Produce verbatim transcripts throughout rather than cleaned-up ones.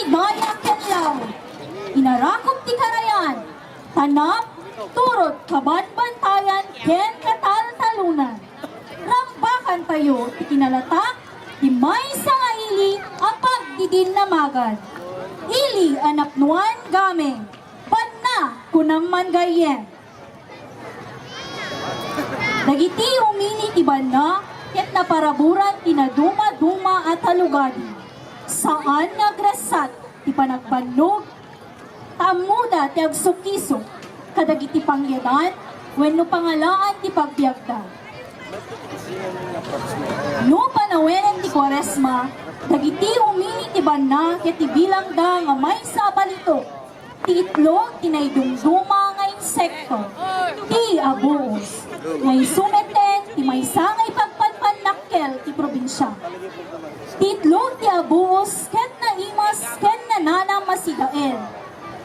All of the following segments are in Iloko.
Daya ken law, inarakop ti karayan, tanap, turod kabanbantayan ken kataltalonan. Rambakantayo ti kinalatak ti maysa nga ili a pagdidinnamagan. Ili a napnoan gamin, banna kunam man gayyem. Dagiti umili ti banna ket naparaburan ti nadumaduma a talugadi. Saan nga agressat ti panagbannog, ta ammoda ti agsukisok kadagiti pangyadan wenno pangalaan ti pagbiagda. No panawenen ti Kuaresma, dagiti umili ti banna ket ibilangda nga maysa a balitok ti itlog ti naidumduma nga insekto, ti abuos, nga isu metten ti maysa nga ipagpanpannakkel ti probinsia. Ti itlog ti abuos ket naimas ken nananam a sidael.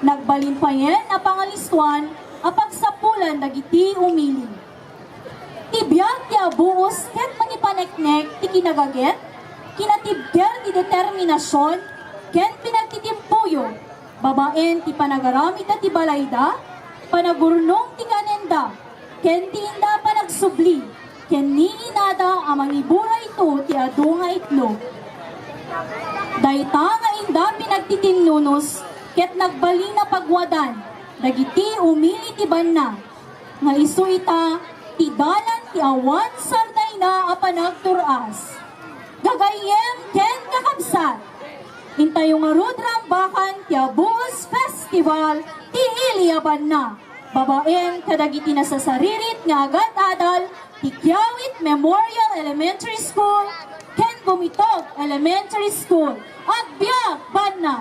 Nagbalin payen a pangalistoan a pagsapulan dagiti umili. Ti biag ti abuos ket mangipaneknek ti kinagaget, kinatibker ti determinasion ken pinagtitimpuyo babaen ti panagaramidda ti balayda, panagurnong ti kanenda, ken ti inda a panagsubli ken ni inada a mangiburayto ti adu nga itlog. Dayta nga inda pinagtitinnunos ket nagbalin a pagwadan dagiti umili ti banna nga isu ita ti dalan ti awan sardayna a panagtur-as. Gagayyem ken kakabsat, intayo ngarud rambakan ti Abuos Festival ti ili a banna babaen kadagiti nasasaririt nga agad-adal ti Kiawit Memorial Elementary School ken Gumitog Elementary School. Agbiag banna!